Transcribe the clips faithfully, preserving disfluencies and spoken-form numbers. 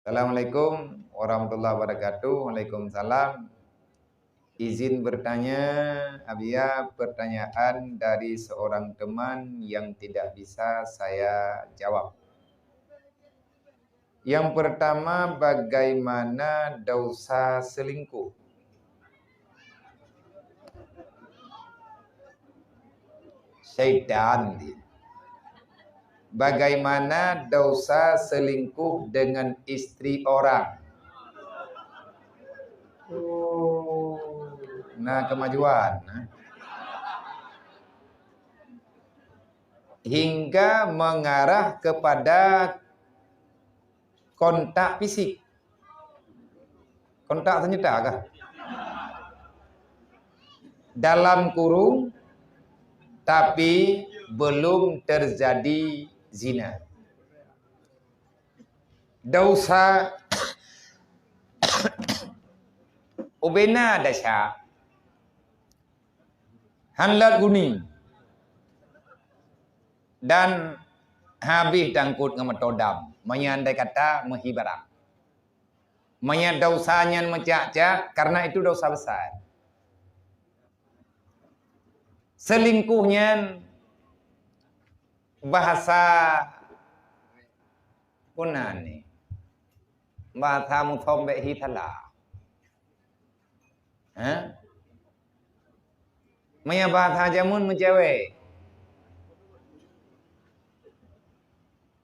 Assalamualaikum warahmatullahi wabarakatuh. Waalaikumsalam. Izin bertanya, Abiya, pertanyaan dari seorang teman yang tidak bisa saya jawab. Yang pertama, bagaimana dosa selingkuh? Syaitan dia. Bagaimana dosa selingkuh dengan istri orang? Oh, nah, kemajuan, nah. Hingga mengarah kepada kontak fisik. Kontak senjata kah? Dalam kurung, tapi belum terjadi zina. Dosa ubena dasya. Han lat guni. Dan habéh tangkot ngon meuto dam. Meunyoe andai kata meuhi barang. Meunyoe dosa nyan meucak-cak, karena itu dosa besar. Selingkuh nyan bahasa puna ni. Bahasa musombek hi salah. Ha? Meunyoe bahasa jameun meucewek.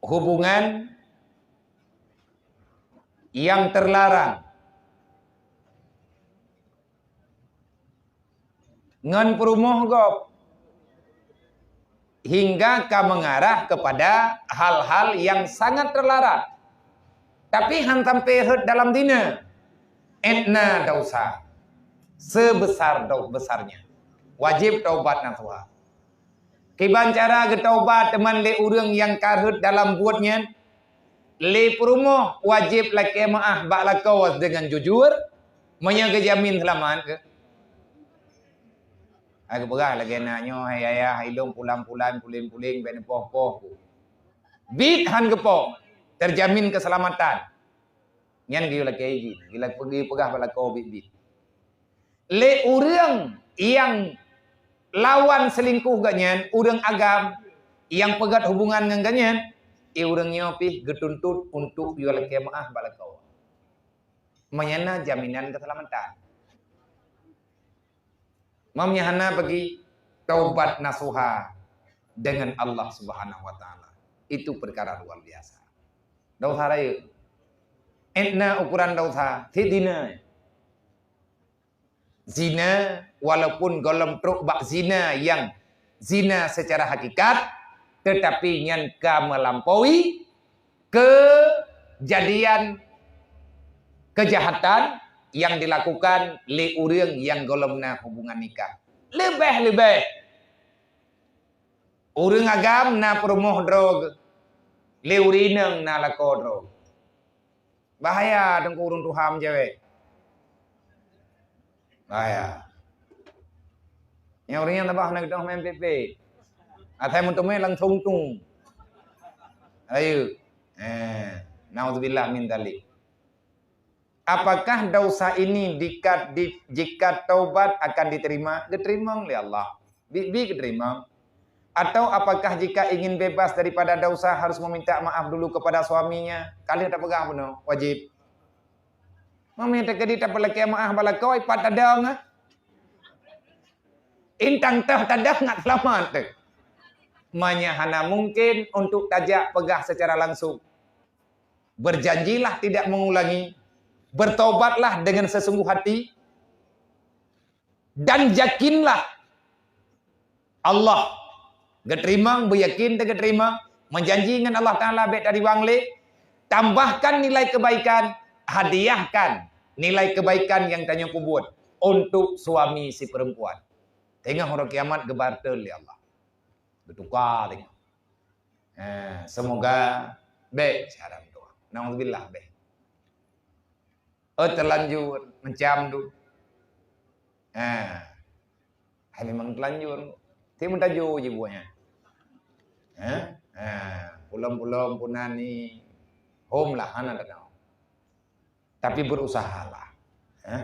Hubungan yang terlarang ngon peurumoh gob hingga ka mengarah kepada hal-hal yang sangat terlarang. Tapi han sampai rhot dalam zina. Ét na dosa sebesar do-, besarnya. Wajib taubat nasuha. Kiban cara geutaubat teuma lé ureuëng nyang ka rhot dalam buet nyan? Lé peurumoh wajéb lakée meuáh bak lakoe deungon jujur, meunyoe geujamin seulamat keu. Hai geupeugah lagée na nyoe, hai ayah, hai lôn pulan-pulan, puléng-puléng, bék neupoh-poh ku. Biet han geupoh, terjamin keuseulamatan. Nyan geuyue lakée jih, geuyue peugah bak lakoe biet-biet. Lé ureuëng nyang lawan seulingkoh geuh nyan, ureuëng agam nyang peugét hubungan ngon geuh nyan, i ureuëng nyoe pih geutuntot untuk yue lakée meuáh bak lakoe. Meunyoe na jaminan keuseulamatan. Meunyoe hana bagi taubat nasuha dengan Allah Subhanahu wa Taala. Itu perkara luar biasa. Dosa rayeuk. Ét na ukuran dosa, sit dina. Zina, walaupun gohlom trok bak zina nyang zina secara hakikat, tetapi nyan ka melampaui kejadian kejahatan nyang dilakukan lé ureuëng nyang gohlom na hubungan nikah. Leubeh-leubeh ureuëng agam na peurumoh droe, lé ureuëng inong na lakoe droe. Bahaya teungku ureuëng tuha meucewek. Bahaya. Nyang ureuëng nyang tabah na geudoh main pépé. Asai meuteumé langsung tung. Ayo. Eh, naudzubillah min dzalik. Apakah dosa ini dikat, di, jika taubat akan diterima? Diterima oleh Allah. Bi-, bi diterima. Atau apakah jika ingin bebas daripada dosa harus meminta maaf dulu kepada suaminya? Ka lheueh tapeugah bunoe, wajib. Meunyoe teukeudi tapeulakée meuáh bak lakoe, pat tadong, ah. Intang teuh tadong ngat seulamat teuh. Meunyoe hana mungkin untuk tajak peugah secara langsung. Berjanjilah tidak mengulangi. Bertobatlah dengan sesungguh hati. Dan yakinlah Allah. Geuteurimong, beuyakin teugeuteurimong, meujanji ngon Allah Taala bék tariwang lé, tambahkan nilai kebaikan, hadiahkan nilai kebaikan nyang tanyoe peubuet untuk suami si perempuan. Teungoh uroe kiamat geubarter lé Allah. Geutuka teungoh. Ha, semoga bék siaran tu. Naudzubillah bék. Oh, terlanjur macam tu. Ha. Hai memang terlanjur. Ti meutajô je buahnya. Ha? Ha, pulom-pulom punan ni hom lah hana tadong. Tapi berusahalah. Eh?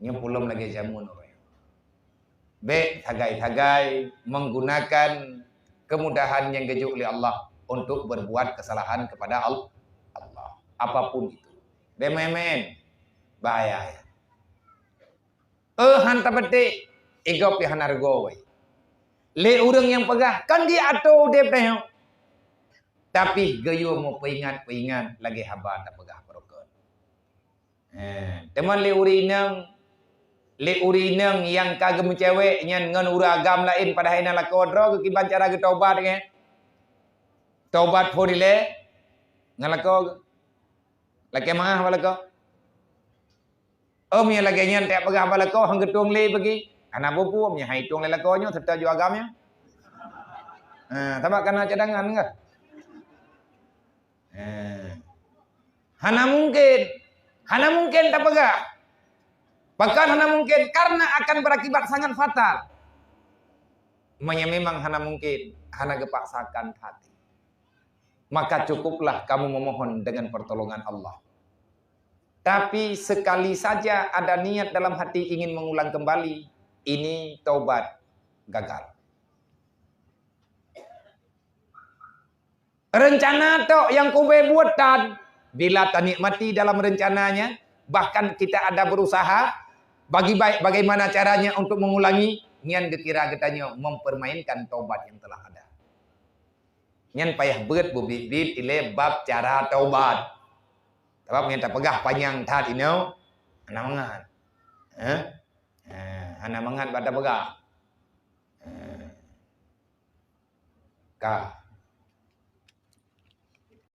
Nyoe pulom lagée jameun ureuëng. Bék sagai-sagai menggunakan kemudahan nyang geujok lé Allah untuk berbuat kesalahan kepada Al-, Allah. Apapun itu. Bék main-main. Bahaya ya. Eh, han tapetik, igop pih hana reugoe. Lé ureuëng nyang peugah, kan di atô udeb teuh. Tapi geuyue meupeuingat-peuingat lagée haba tapeugah barokon. Eh, teuma lé ureuëng inong, lé ureuëng inong nyang ka geumeucewek nyan ngon ureuëng agam laén padahai na lakoe droe geukiban cara geutobat nyan. Tobat phon ilée ngon lakoe. Lakée maah bak lakoe. Om nyang lagée nyan tak peugah bak lakoe han geutueng lé bagi. Hana bubu nyang hai tueng lé lakoe nyoe serta ju agam nyan. Ha, sabab kana cadangan kah? Ha. Hana mungkin. Hana mungkin tapeugah. Bahkan hana mungkin karena akan berakibat sangat fatal. Meunyoe memang hana mungkin, hana geupaksakan hati. Maka cukuplah kamu memohon dengan pertolongan Allah. Tapi sekali saja ada niat dalam hati ingin mengulang kembali, ini taubat gagal. Rencana tok nyang kubé buet tan, bila tanikmati dalam rencananya, bahkan kita ada berusaha bagi baik bagaimana caranya untuk mengulangi, nyan geukira geutanyoe mempermainkan taubat yang telah ada. Nyan payah beuet beubiet-biet ilée bab cara taubat. Sabab nyang tapeugah panyang that inoe, hana mangat. Eh? Eh, hana mangat bak tapeugah. Eh. Ka.